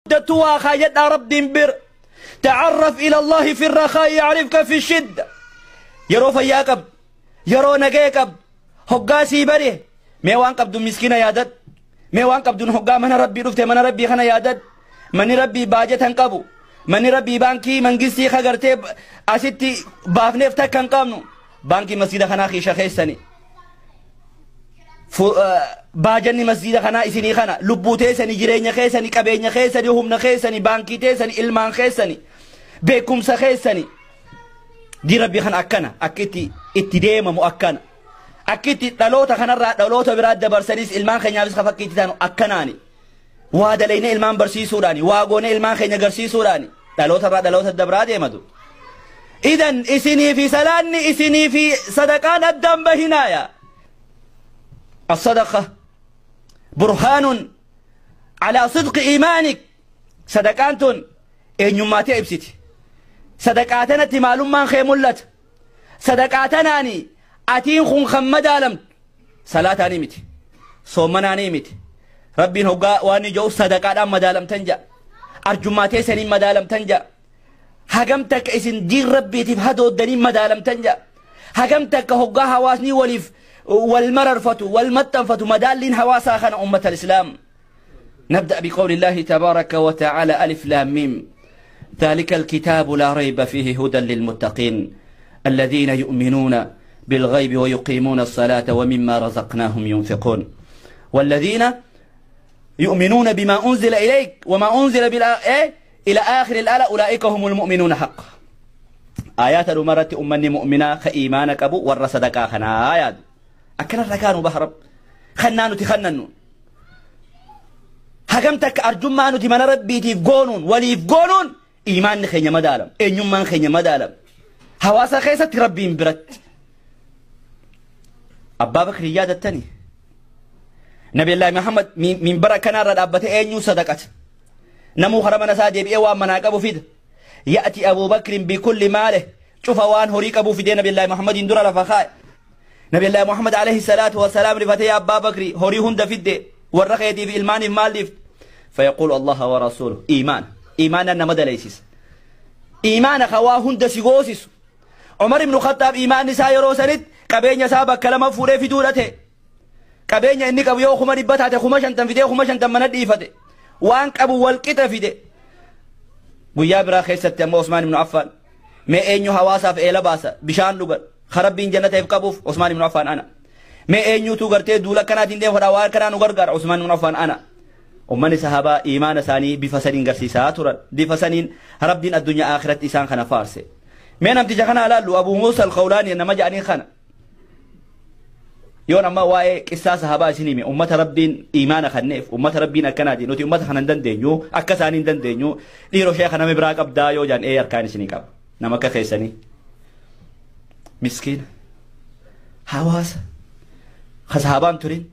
Guddattu waa kaayadhaa Rabbiin bira. تعرف إلى الله في الرخاء يعرفك في الشدة. Yeroo fayyaa qabdu, yeroo nagee qabdu, hoggaa sii bare mee waan qabdu miskiina yaadadhu. Mee waan qabduun hoggaa mana Rabbii dhufte mana Rabbii kana yaadadhu. Manni Rabbii baajata hin qabu. Manni Rabbii baankii mangistii kagartee asitti baafneef takka hin qabnu. Baankii masjida kanaa kiisha keessani. Baajanni masjida kanaa isinii kana, lubbuu teessanii, jireenya keessanii, qabeenya keessanii, humna keessanii, baankii teessanii, ilmaan keessanii, beekumsa keessanii. Diin Rabbii kana akkana akka itti deemamu, akkana akka itti dhaloota kanarraa dhaloota biraa dabarsaniis, ilmaan keenyaafis ka fakkiitti taanu akkanaani. Waa dalayne ilmaan barsiisuudhaani, waa goone ilmaan keenya garsiisuudhaani, dhaloota irraa dhaloota dabraa deematu. Idan isinii fi salaanni, isinii fi sadaqaan addaan bahinaaya. الصدقة برهان على صدق إيمانك. Sadaqaan tun eenyummaa tee ibsiti. Sadaqaa tanatti maalummaan kee mul'ata. Sadaqaa tanaani atiin kun kan madaalamtu, salaataanii miti, soommanaanii miti. Rabbiin hoggaa waan ija'u sadaqaadhaan madaalamtan ja'a, arjummaa teessaniin madaalamtan ja'a, hagam takka isin diin Rabbiitiif hadooddanii madaalamtan ja'a, hagam takka hoggaa hawaasni waliif wal mararfatu, wal maxxanfatu. Madaalliin hawaasaa kana, ummata الإسلام. نبدأ بقول الله تبارك وتعالى: ألف لام ميم، ذلك الكتاب لا ريب فيه هدى للمتقين الذين يؤمنون بالغيب ويقيمون الصلاة ومما رزقناهم ينفقون والذين يؤمنون بما أنزل إليك وما أنزل بلا إيه؟ إلى آخر الآية، أولئك هم المؤمنون حقا. آيات المرة أمني مؤمنا كإيمانك أبو ور صدقا خنا آيات أكنا ركانوا بهرب خنانو تخننو. Hagam takka arjummaa nuti mana Rabbiitiif goonuun, waliif goonuun, iimaanni keenya madaalam, eenyummaan keenya madaalam hawaasa keessatti, Rabbiin biratti. Abbaa Bakrii yaadattani? Nabiyallaahi Muhammad minbara kanarra dhaabbate eenyuu sadaqata? Namuu kara mana isaa deebi'ee waan manaa qabu fida. يأتي أبو بكر بكل ماله، cufa waan horii qabu fidee Nabiyallaahi Muhammadiin dura lafa kaa'e. Nabiyallaahi Muhammad عليه الصلاة والسلام rifatee, "Yaa Abbaa Bakri, horii hunda fidde, warra keetii fi ilmaaniif maal dhiifte?" فيقول: الله ورسوله. إيمان إيمانا nama dalaysis, iimaana ka waa hunda si goosisu. Umar ibn Khattaab iimaan isaa yeroo sanitti qabeenya isaa bakka lama fuudhee fiduudhate. Qabeenya inni qabu yoo 100,000 taate, 50,000 fidee 50,000 mana dhiifate. Waan qabu wal qixa fide. Guyyaa biraa keessatti ammoo Usmaan ibn Affaan, mee eenyu hawaasaaf eela baasa, bishaan dhugan karabbiin jannateef qabuuf? Usmaan ibn Affaan, "Ana." Mee eenyutu gartee duula akkanaatiin deemu fadhaa, waan akkanaa nu gargaara? Usmaan ibn Affaan, "Ana." Ummanni sahabaa iimaana isaanii bifa saniin garsiisaa turan. Bifa saniin Rabbiin addunyaa akhiratti isaan kana faarse. Mee namticha kana ilaallu, Abu Muusa al-Khawlaani nama jedhaniin kana. Yoon amma waa'ee qissaa sahabaa isin hime, ummata Rabbiin iimaana kanneef, ummata Rabbiin akkanaati. Nuti ummata kana hin dandeenyu, akka isaanii hin dandeenyu. Dhiiroo, sheeka nama biraa qabdaa yoo jaan, ee, harkaan isinii qaba. Nama akka keessanii miskiina hawaasa ka sahabaan turin,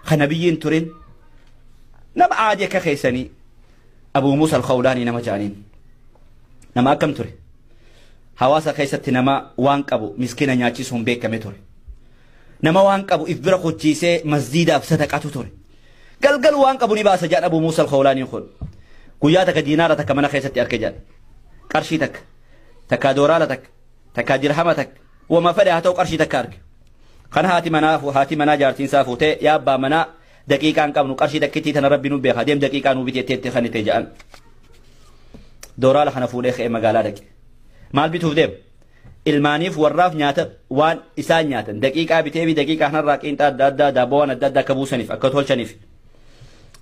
ka nabiyyiin turin, nama aadii akka keessanii, Abu Muusa al-Khawlaanii nama jedhaniin. Nama akkam ture? Hawaasa keessatti nama waan qabu miskiina nyaachisuun beekame ture. Nama waan qabu if bira kochiisee masjiidaaf sadaqatu ture. Galgal waan qabu ni baasa jedhan. Abu Muusa al-Khawlaanii kun guyyaa takka diinaara takka mana keessatti arge jedhan. Qarshii takka takka, dooraala takka takka, dirhama takka, wama fedhe haa ta'u, qarshii takka arge. Kana haati manaa jaartiin isaa fuutee, "Yaa abbaa manaa, daqiiqaan qabnu, qarshii takkittii tana Rabbi nu beeka, deem daqiiqaa nu biteettee itti kanite," jedhan. Dooraala kana fuudhee ka'ee magaalaa dhaqe. Maal bituuf deema? Ilmaaniif warraaf nyaata waan isaan nyaatan daqiiqaa bitee fi daqiiqaa kanarraa qiinxaa adda addaa, daabboo waan adda addaa akka buusaniif, akka tolchaniif.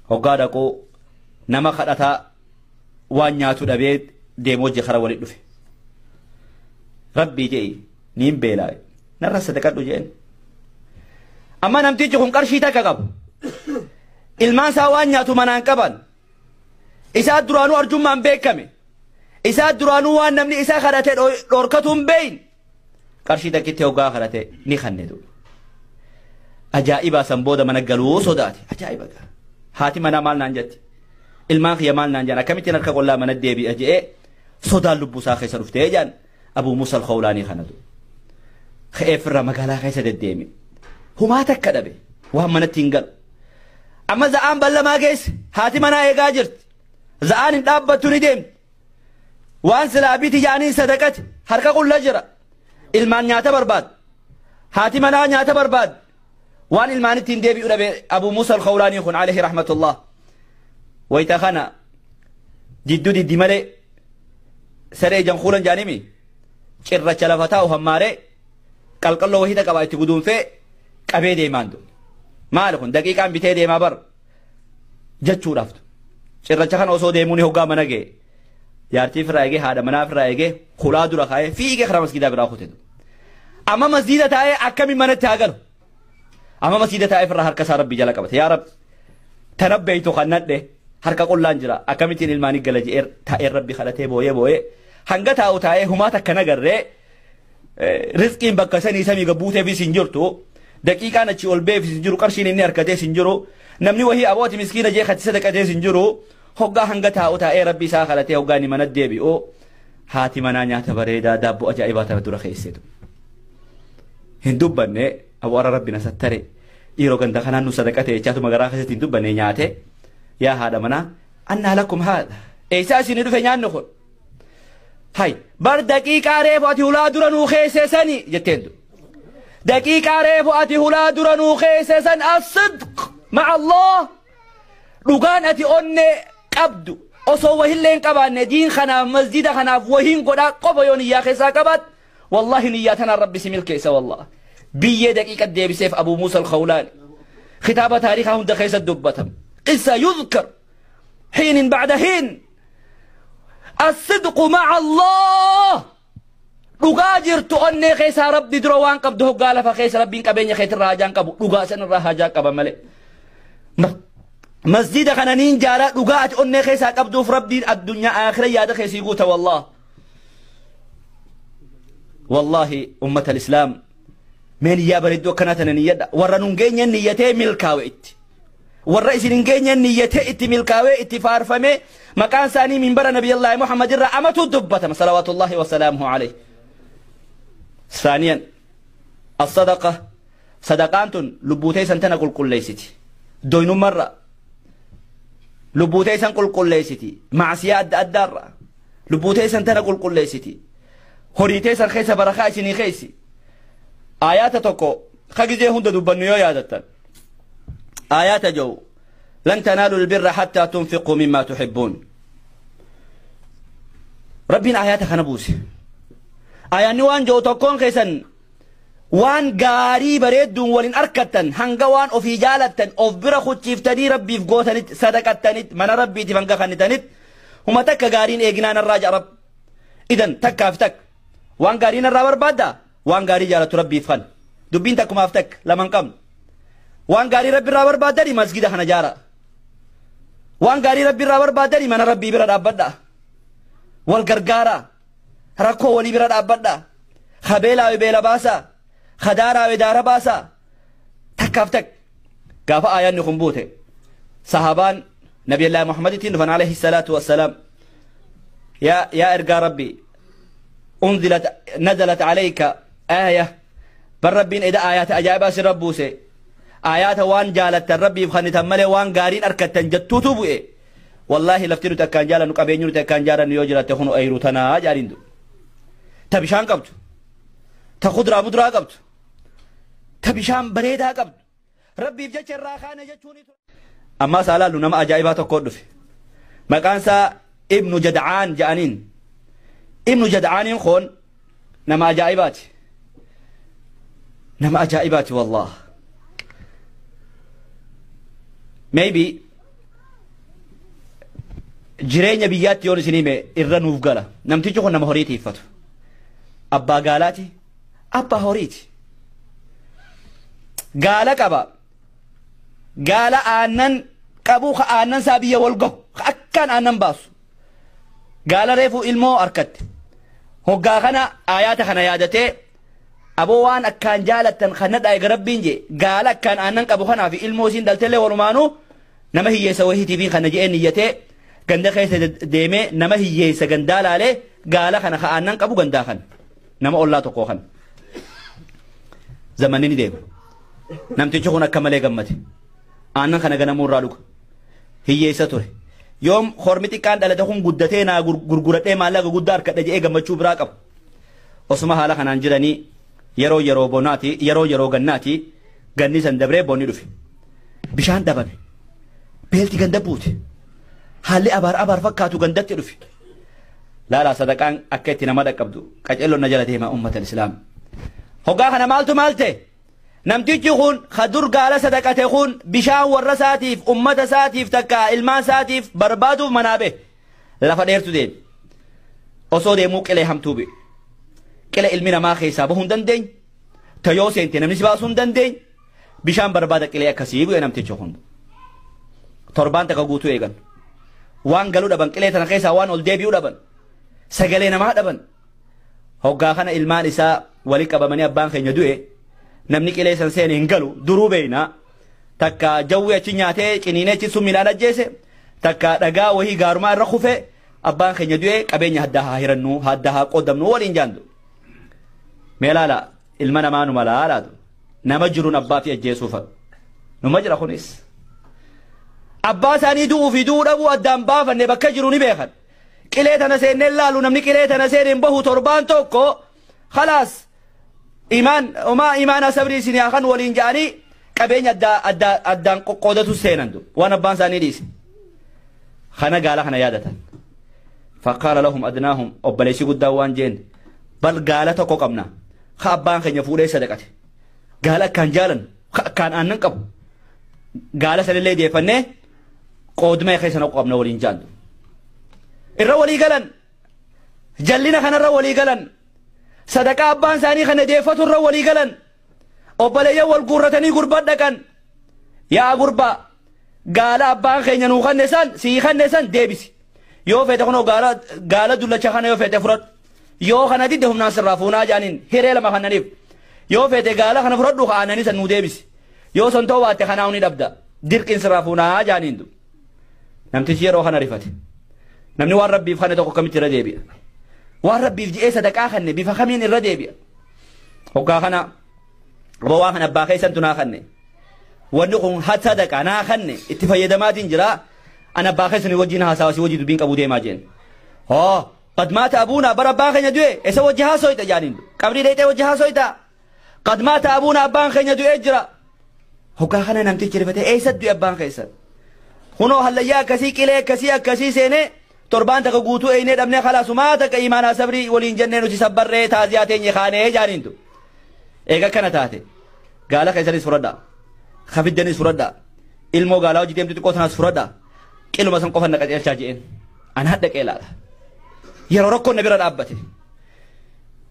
Hoggaa dhaquu nama kadhataa waan nyaatu dhabee deemu hojii kara walitti dhufe. "Rabbii je'i, niin beelaa, narra sadaqadhu," jeen. Amma namtichi kun qarshii takka qabu, ilmaan isaa waan nyaatu manaan qaban. Isaa duraanuu arjummaan beekame, isaa duraanuu waan namni isaa kadhate dhorkatu hin beeyin. Qarshii takkitti hoggaa kadhate ni kannetu. Ajaa'ibaa, san booda mana galuu sodaate. Ajaa'iba, haati manaa maal naan jetti, ilmaan kiyya maal naan jedhan, akkamittiin harka qollaa mana deebi'a je'ee sodaan lubbuu isaa keessa dhuftee jedhan. Abuu Musa al-Khawlaanii kanatu ka'ee firra magaalaa keessa deddeeme. Humaa takka dhabe, waan manatti hin galu. Amma za'aan ballamaa keessa haati manaa eegaa jirti. Za'aan hin dhaabbattu ni deemti. Waan silaa biti jaaniin sadaqati harka qulla jira. Ilmaan nyaata barbaad. Haati manaa nyaata barbaad. Waan ilmaanitti hin deebi'u dhabe Abu Muusa al-Khawlaanii kun alayhi rahmatullah. Wayita kana jidduu diddi malee saree jankuulan jaanimi cirracha lafa taa'u hammaaree qalqalloo wahida qaba itti guduunfee qabee deemaan du. Maali kun daqiiqaan bitee deemaa bar jechuudhaaf. Cirracha kana osoo deemuun hoggaa mana ga'e. Jaartii firraa eegee haadha manaa firraa eegee hulaa dura kaa'ee fiigee karaa masgiidaa biraa kute. Amma masgiida taa'ee akkamiin manatti haa galu? Amma masgiida taa'ee firraa harka isaa rabbii jala qabate. Yaa Rabbi tanabbeeytu kan nadhe harka qullaan jira akkamittiin ilmaanii gala je'ee taa'ee rabbi kadhatee booyee booyee hanga taa'u taa'ee humaa takka nagarree rizqiin bakka sanii samii gabbuuteefis hin jirtu daqiiqaan achi ol beefis hin jiru qarshiin inni harkatees hin jiru namni wahii abooti miskiina jee katti sadaqatees hin jiru hoggaa hanga taa'u taa'ee rabbi isaa kadhatee hoggaa inni mana deebi'u haati manaa nyaata bareedaa daabboo ajaa'ibaa tana dura keesseetu. Hin dubbanne abu ara rabbi na sattare dhiiroo ganda kanaan nu sadaqate jechaatuma garaa keessatti hin dubbanne nyaate yaa haadha manaa annaa lakkum haadha eessaa isin dhufe nyaanni kun hay bar daqiiqaa reefu ati hulaa dura nuu keesseessani jetteen du daqiiqaa reefu ati hulaa dura nuu keesseessan as-sidq ma'a Allah dhugaan ati onne qabdu osoo wahillee hin qabaanne diin kanaaf masjida kanaaf wahiin godhaa qofa yoo niyyaa keessaa qabaat wallahi niyyaa tanaan rabbi si milkeessa wallah biyyee daqiiqa deebiseef Abu Muusa al-Khawlaani kitaaba taarikaa hunda keessa dubbatam qissa yudkar hiinin bacda hiin الصدق مع الله dhugaa jirtu onnee keessaa rabbi dura waan qabdu hoggaa lafa keessa rabbiin qabeenya keetirraa hajaan qabu dhugaa sanirraa hajaa qaba malee masjida kana niin jaaraa dhugaa ati onnee keessaa qabduuf rabbiin addunyaa aakhira yaada keessii guuta wallah wallahi ummata alislaam mee niyyaa bareedduu akkanaa tana niyyadha warra nun geenye niyyatee milkaawe itti warra isin hin geenye niyyatee itti milkaawee itti faarfame maqaan isaanii minbara nabiyallaahi Muhammad irraa amatu dubbatama salawaatullaahi wasalaamuhu alayhi. ثانيا الصدقة صدقان لبوتي سنتنا قل قل ليستي دوين مرة لبوتي سن قل قل ليستي معصية الدار لبوتي سنتنا قل قل ليستي هريتي سن خيسة برخاء خيسي آيات تكو خجزي هند دبنيو يادتن آيات جو لن تنالوا البر حتى تنفقوا مما تحبون ربنا آيات خنبوسي ayaanni waan jiru tokkoon keessan waan gaarii bareedduun waliin arkattan hanga waan ofii jaalattan of bira kuchiiftanii rabbiif gootanitti sadaqattanitti mana rabbiitiif hanga kannitanitti huma takka gaariin eeginaan irraa jaa rabbi idan takkaaf takka waan gaariin irraa barbaadda waan gaarii jaalattu rabbiif kan dubbiin takkumaaf takka lama hin qabnu waan gaarii rabbi irraa barbaaddani masgida kana jaara waan gaarii rabbi irraa barbaaddani mana rabbii bira dhaabbadha wal gargaara rakkoo walii bira dhaabbadha kabeelaawe beela baasa kadaaraawe daara baasa takkaaf takka gaafa aayaanni kun buute sahabaan nabiyallaahi muhammadittiin dhufan alayhi salaatu wassalaam yaa ergaa rabbi unzilat nazalat alayka aaya bar rabbiin eda aayaata ajaa'ibaa sirra buuse aayaata waan jaalattan rabbiif kannitan malee waan gaariin arkattan jettuutu bu'e wallaahi lafti nuti akkaan jaalannu qabeenyi nuti akkaan jaalannu yoo jiraatte kunu ayiruu tanaa jaaliin du ta bishaan qabdu ta kuduraa muduraa qabdu ta bishaan bareedaa qabdu rabbiif jecha irraa kaane jechuun ammaa isaa laallu nama ajaa'ibaa tokko dhufe maqaan isaa ibnu jadcaan ja'aniin ibnu jadcaaniin kun nama ajaa'ibaati nama ajaa'ibaati wallah maybe jireenya biyyaatti yoon isin hime irra nuuf gala namtichi kun nama horii tiiffatu abbaa gaalaati abbaa horiiti gaala qaba gaala aannan qabu ka aannan isaa biyya wal gahu ka akkaan aannan baasu gaala reefu ilmoo harkatte hoggaa kana aayaata kana yaadatee aboo waan akkaan jaalattan kana dhaa'e rabbiin jee gaala akkaan aannan qabu kanaa fi ilmoo isiin dhaltellee walumaanuu nama hiyyeessa wahiitiifi kana je'ee niyyatee ganda keessa deemee nama hiyyeessa gandaa laalee gaala kana ka aannan qabu gandaa kana nama ollaa tokkoo kana zamanni ni deema namtichi kun akka malee gammate aannan kana ganamuu irraa dhuga hiyyeessa ture Yoom hormi xiqqaan dhalate kun guddatee naa gurguradhee maallaqa guddaa harkadha jedhee gammachuu biraa qabu. Osuma haala kanaan jiranii yeroo yeroo bonaati, yeroo yeroo gannaati, ganni san dabree bonni dhufe. Bishaan dhabame. Beelti ganda buute. Haalli abaar abaar fakkaatu gandatti dhufe. Laalaa sadaqaan akka itti nama dhaqqabdu qaceelloon na jala deemaa uummata islaam. Hoggaa kana maaltu maal ta'e? Namtichi kun kadur gaala sadaqate kun bishaan warra isaatiif, ummata isaatiif, takka ilmaan isaatiif barbaaduuf manaa bahe. Lafa dheertu deeme. Osoo deemuu qilee hamtuu bu'e. Qile ilmi namaa keessaa bahuu hin dandeenye. Tayoo seente namni si baasuu hin dandeenye. Bishaan barbaada qilee akkasii bu'e namtichi kun. Torbaan takka guutuu eegan. Waan galuu dhaban, qilee tana keessaa waan ol deebi'uu dhaban. Sagalee namaa dhaban. Hoggaa kana ilmaan isaa walitti qabamanii abbaan keenya du'e. Namni qilee san seene hin galu duruu beeyna. Takka jawwi achi nyaatee ciniinee achi summiidhaan ajjeese. Takka dhagaa wahii gaarumaa irra kufe, abbaan keenya du'e, qabeenya haddaa haa hirannu, haddaa haa qoodamnu waliin jaandu. Mee laala, ilma namaa numa laalaatu nama jiruun abbaa fi ajjeesuufa numa jira. Kunis abbaa isaanii du'uu fi du'uu dhabuu addaan baafanne, bakka jiru ni beekan. Qilee tana seennee laalu, namni qilee tana seeneen bahu torbaan tokko, khalaas, imaan omaa imaana sabrii isin haa kan waliin ja'anii qabeenya adda adda addaan qoqqoodatu seenan waan abbaan isaanii dhiise. Kana gaala kana yaadatan. Faqaala lahum adnaahum, obboleessi guddaa waan jeen, bal gaala tokko qabna ka abbaan keenya fuudhee sadaqate, gaala akkaan jaalan, ka akkaan aannan qabu, gaala sanillee deeffannee qooduma keessa naqu qabna waliin jaallu. Irra walii galan, jallina kanarra walii galan, sadaqaa abbaan isaanii kana deeffatu irra walii galan. Obboleeyyan wal guurratanii gurbaa dhaqan. Yaa gurbaa, gaala abbaan keenya nuu kanne san sii kanne san deebisi. Yoo feete kunoo gaala gaala dullacha kana yoo feete fudhadhu. Yoo kana didde humnaan sirraa fuunaa jaaniin. Hiree lama kannaniif. Yoo feete gaala kana fudhadhu, ka aannanii san nuu deebisi. Yoo son ta'uu baatte kanaa ni dhabda. Dirqiin sirraa fuunaa jaaniin du. Namtichi yeroo kana rifate. Namni waan rabbiif kanne tokko akkamitti irra deebi'a? Waan rabbiif ji'ee sadaqaa kanne bifa kamiin irra deebi'a? Hoggaa kana, aboo, waan kana abbaa keessantu naa kanne. Wanni kun haa sadaqaa naa kanne, itti fayyadamaatiin jira. Ana abbaa keessanii wajjin haasawa, si wajjin dubbiin qabu, deemaa jeen. Hoo, qad maata abuuna, bara abbaan keenya du'e, isa wajji haasoyta jaaniin. Qabrii dheeyxee wajji haasoyta. Qad maata abuuna, abbaan keenya du'ee jira. Hoggaa kana namtichi rifatee, eessa du'e abbaan keessan? Kunoo hallayyaa akkasii, qilee akkasii akkasii seenee torbaan takka guutuu eeynee dhabnee, khalaasumaa takka imaanaa sabrii waliin jennee nuti sabbarree taaziyaa teenye kaanee jaaniintu. Eega kana taate gaala keessanis fudhadhaa. Kafiddanis fudhadhaa. Ilmoo gaalaa hojii deemtu xiqqoo tanaas fudhadhaa. Qiluma san qofa na qajeelchaa je'een. An hadha qeelaadha. Yeroo rakkoon na bira dhaabbate.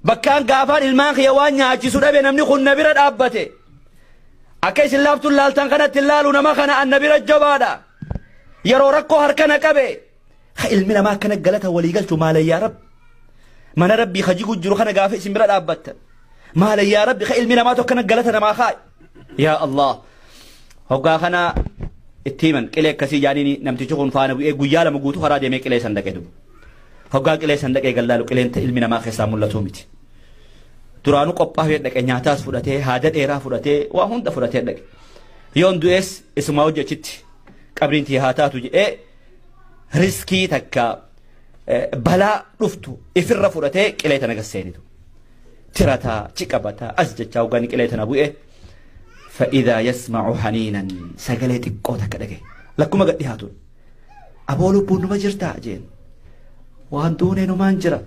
Bakkaan gaafaan ilmaan kiyya waan nyaachisu dhabe namni kun na bira dhaabbate. Akka isin laaftuun laaltan kanatti laalu nama kana, an na bira jabaadha. Yeroo rakkoo harka na qabe. Ka ilmi namaa akkana galata walii galchu maalayyaa rabbi. Mana rabbii ka jigu jiru kana gaafa isin bira dhaabbattan. Maalayyaa rabbi, ka ilmi namaa tokko akkana galata namaa kaaye. Yaa Allah. Hoggaa kana itti himan, qilee akkasii jaaniini. Namtichi kun faana bu'ee guyyaa 2 guutuu karaa deemee qilee san dhaqee dubu. Hoggaa qilee san dhaqee gallaalu, qileen ilmi namaa keessaa mul'atuu miti. Duraanuu qophaa'ee dhaqe, nyaataas fudhatee, haada dheeraa fudhatee, waa hunda fudhatee dhaqe. Yoon du'ees isumaa hojjechitti qabriin tii haa taatu jedhee riskii takka balaa dhuftu ifirra fudhatee qilee tana gasseenitu. Tirataa ciqabataa as jechaa hoggaan qilee tana bu'ee, فإذا يسمع حنينا, sagalee xiqqoo takka dhagaye. Lakkuma gad dhiyaatuun, aboo, lubbuun numa jirtaa jeen. Waan duunee numaan jira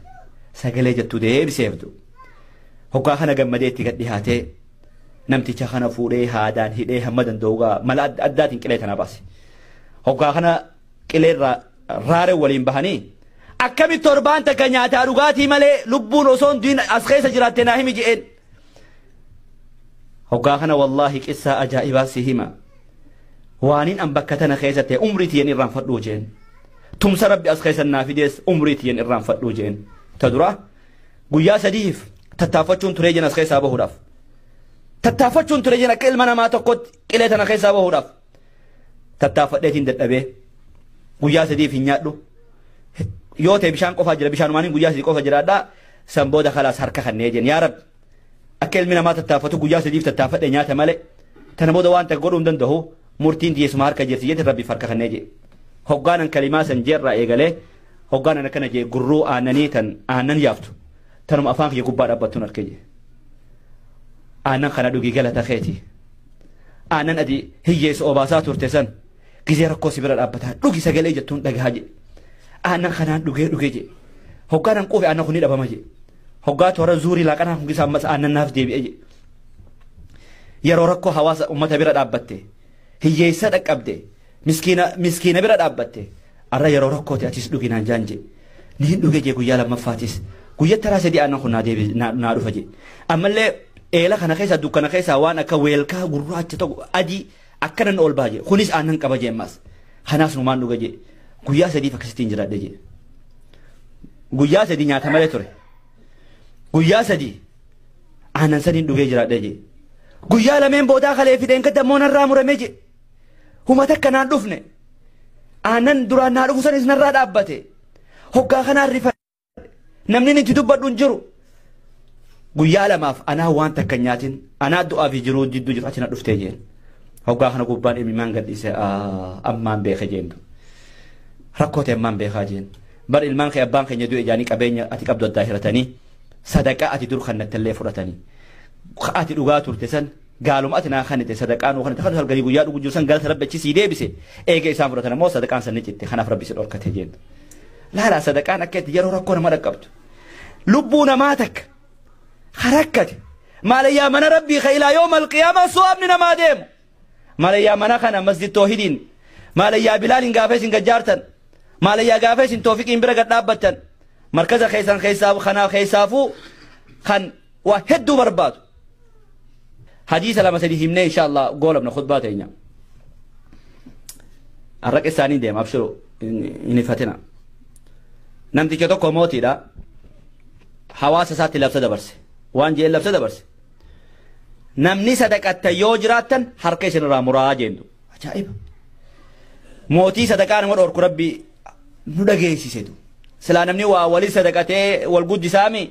sagalee jettu deebiseeftu. Hoggaa kana gammadee itti gad dhiyaatee namticha kana fuudhee haadaan hidhee hamma danda'u mala adda addaatiin qilee tana baase. Hoggaa kana qileerraa raaree waliin bahanii, akkamitti torbaan takka nyaataa dhugaatii malee lubbuun osoo hin du'in as keessa jiraatte, naa himi je'een. Hoggaa kana, wallaahi, qissaa ajaa'ibaa si hima. Waanin an bakka tana keessa ta'e umrii tiyyan irraanfadhuu jeen. Tumsa rabbi as keessa naa fidees umrii tiyyan irraanfadhuu jeen. Ta dura guyyaa 3f tattaaffachuun turee jeen as keessaa bahuudhaaf. Tattaaffachuun turee jeen akka ilma namaa tokkotti qilee tana keessaa bahuudhaaf. Tattaaffadheetiin dadhabee guyyaa 3f hin nyaadhu. Yoo ta'e bishaan qofaa jira, bishaanumaaniin guyyaa 3 qofa jiraadhaa, san booda khalaas harka kannee jeen. Yaa rabbi, akka ilmi namaa tattaaffatu guyyaa 3f tattaaffadhe nyaata malee, tana booda waan takka godhuu hin danda'u, murtiin dhiyeessuma harka jirti jette, rabbiif harka kannee jee. Hoggaanan kalimaa san jeerraa eegalee hoggaanan akkana jee gurruu aannanii tan aannan yaaftu tanuma afaan kiyya gubbaa dhaabbattuun arke jee. Aannan kana dhugii galata keeti. Aannan ati hiyyeessa obaasaa turte san gizee rakkoo si bira dhaabbataa dhugi sagalee jettuun dhagahaa jee. Aannan kanaan dhugee dhugee jee. Hoggaanan quufe aannan kun ni dhabama jee. Hoggaa toora zuurii laaqanaa kun gisa ammas aannan naaf deebi'e jee. Yeroo rakkoo hawaasa uummata bira dhaabbatte hiyyeessa dhaqqabde miskiina bira dhaabbatte arra yeroo rakkooti atis dhugi naan jaan jee. Ni hin dhuge jee guyyaa lammaffaatis guyyaa taraa sadii aannan kun naa dhufa jee. Ammallee eela kana keessa dukkana keessa waan akka weelkaa gurraacha tokko adii akkanan ol ba'a jee. Kunis aannan qaba jee ammas. Kanaas numaan dhuga jee. Guyyaa sadiif akkasittiin jiraadhe jee. Guyyaa sadii nyaata malee ture. Guyyaa sadii aannan sadiin dhugee jiraadhe jee. Guyyaa lameen boodaa kalee fideen kadda immoo narraa murame jee. Huma takka naan dhufne. Aannan duraan naa dhufu sanis narraa dhaabbate. Hoggaa kanaan rifa. Namni itti dubbadhu hin jiru. Guyyaa lamaaf anaa waan takka hin nyaatin anaa du'aa fi jiruu jidduu jiru achi na dhuftee jeen. Hoggaa kana gubbaan imimmaan gadhiise ammaan beeke jeentu. Rakkoo ta'e ammaan beekaa jeen. Bar ilmaan kee abbaan keenya du'e jaanii qabeenya ati qabdu addaa hiratanii sadaqaa ati dur kannattallee fudhatanii. Ati dhugaa turte san gaaluma ati naa kannite sadaqaa nuu kannite kan halkanii guyyaa dhugu jiru san galata rabbi achi sii deebise eega isaan fudhatan ammoo sadaqaan san ni citte kanaaf rabbi si dhorkate jeentu. Laalaa sadaqaan akka itti yeroo rakkoo nama dhaqqabdu. Lubbuu namaa takka harakkate maalayyaa mana rabbii ka ilaa yooma alqiyaamaa su'aabni namaa deemu. Maalayyaa mana kana masjid toohidiin maalayyaa bilaaliin gaafa isin gajjaartan maalayyaa gaafa isin toofiqiin bira gad dhaabbattan markaza keessan keessaa kanaa keessaafuu kan waa hedduu barbaadu. Hadiisa lama sadii himnee insha Allah goolabna khutbaa teenya. Arraqa isaanii deema abshiru hin ifatina. Namticha tokko mootiidha. Hawaasa isaatti labsa dabarse. Waan jeen labsa dabarse. Namni sadaqatta yoo jiraattan harka isinirraa muraa jeendu. Ajaa'iba. Mootii sadaqaa nama dhorku rabbi nu dhageessisetu. Silaa namni waa walii sadaqatee wal guddisaami.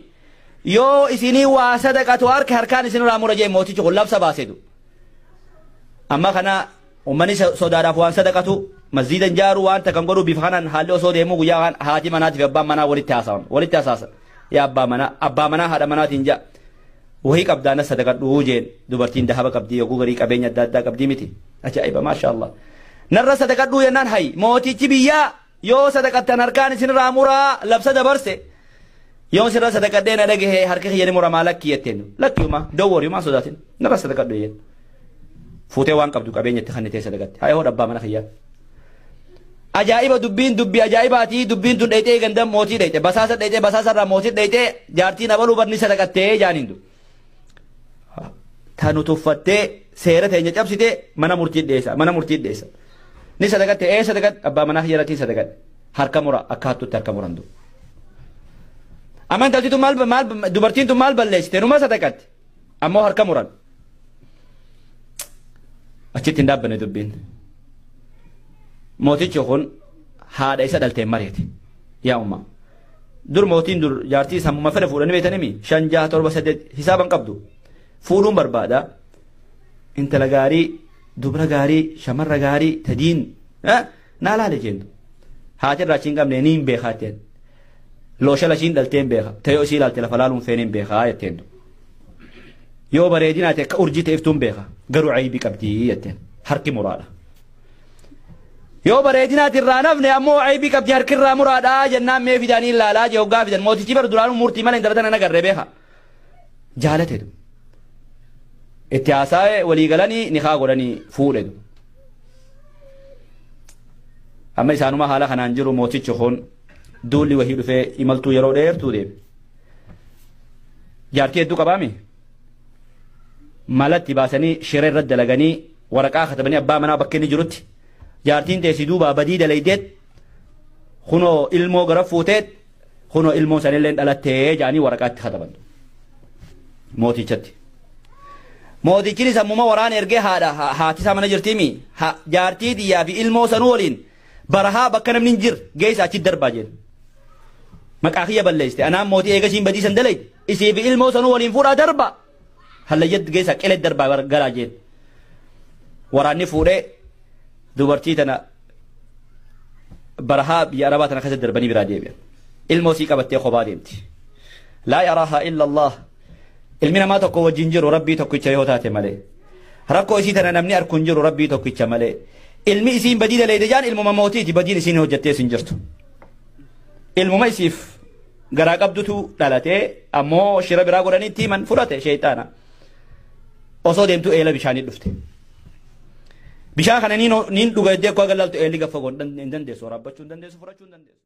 Yoo isinii waa sadaqatu harka harkaan isinirraa mura jee mootichi kun labsa baasetu. Amma kana uummanni sodaadhaaf waan sadaqatu masjiida ijaaru waan takkan godhu bifa kanaan haalli osoo deemu guyyaa haati manaatii fi abbaan manaa walitti haasawan walitti hasaasan. Yaa abbaa manaa haadha manaatiin ja'a. Wahii qabdaana sadaqadhuu jeen dubartiin dahaba qabdii yoguu garii qabeenya adda addaa qabdii miti. Ajaa'iba maasha Allah. Narra sadaqadhuu jennaan hayi mootichi biyyaa yoo sadaqattan harkaan isinirraa muraa labsa dabarse. Yoo sirra sadaqadhee na dhagahe harka kiyya ni muramaa lakkii jetteen lakkiuma dowwori maa sodaatin narra sadaqadhu jeen. Fuutee waan qabdu qabeenya itti kannitee sadaqatte haa yoo abbaa mana kiyyaa. Ajaa'iba dubbiin dubbii ajaa'ibaatii dubbiin tun dheeyxee ganda mootii dheeyxe basaasa dheeyxee basaasarraa mootii dheeyxee jaartiin abaluu barni sadaqattee jaaniin du. Tanu tuffattee seera teenya cabsitee mana murtii dheessa mana murtii dheessa. Ni sadaqatte ee sadaqatte abbaa manaa kiyya irratti sadaqatte harka mura akka hattutti harka murandu. Amma intalti tun maal dubartiin tun maal balleessite numa sadaqatte ammoo harka muran. Achitti hin dhaabbanne dubbiin. Mootichi kun haadha isa dhalteen mari'ate. Yaa umma. Dur mootiin dur jaartii sammuma fedha fuudhanii beektanimi 5 6 7 8 hisaaban qabdu. Fuudhuun barbaada. Intala gaarii, dubra gaarii, shamarra gaarii, tadiin naa laale jeentu. Haati irraa achi hin qabne ni hin beekaa jetteen. Loosha lashiin dhalteen beeka. Ta'ee isii ilaalte lafa laaluun feeneen beekaa jetteen. Yoo bareedinaa ta'e akka urjii ta'eeftuun beeka. Garuu aybii qabdii jetteen. Harki muraadha. Yoo bareedinaati irraa nafne ammoo aybii qabdii harki irraa muraadha jennaan mee fidanii ilaalaa jee hoggaa fidan. Mootichi bara duraanuu murtii malee intala tana nagarree beeka. Jaalateetu. Itti haasaa'ee walii galanii nikaa godhanii fuudhetu. Amma isaanuma haala kanaan jiru mootichi kun duulli wahii dhufee imaltuu yeroo dheertuu deeme. Jaartii hedduu qabaami. Malatti baasanii shiree irratti dalaganii waraqaa katabanii abbaa manaa bakka inni jirutti jaartiin teessi duubaa badii dalaydeet kunoo ilmoo gara fuuteet kunoo ilmoon sanillee dhalattee jaanii waraqaatti kataban mootichatti. Mootichinis sammuma waraana ergee haadha haati isaa mana jirtiimi jaartii xiyyaa fi ilmoo sanuu waliin barahaa bakka namni hin jirre geessa achitti darbaa jedhe. Maqaa kiyya balleessite anaan mootii eega isiin badii san dalayte isii fi ilmoo sanuu waliin fuudhaa darba hallayyatti geessa qilee darbaa galaa jedhe. Waraanni fuudhee dubartii tana Barahaa biyya Arabaa tana keessa darbanii biraa deebi'an. Ilmoo sii qabattee kophaa deemti. Laa yaraahaa illa Allah. Ilmi namaa tokko wajjin jiru Rabbii tokkicha yoo taate malee. Rakkoo isii tana namni arku hin jiru Rabbii tokkicha malee. Ilmi isiin badii daleeyde jaan ilmuma mootiiti, badiin isiin hojjattee hin jirtu. Ilmuma isiif garaa qabdutu dhalatee ammoo shira biraa godhanii itti himan fudhate sheeyxaana. Osoo deemtuu eela bishaanii dhufte. Bishaan kana niin dhuga jettee akka galaaltu eelli gaffa hin dandeessu, waraabbachuu hin dandeessu, furachuu hin dandeessu.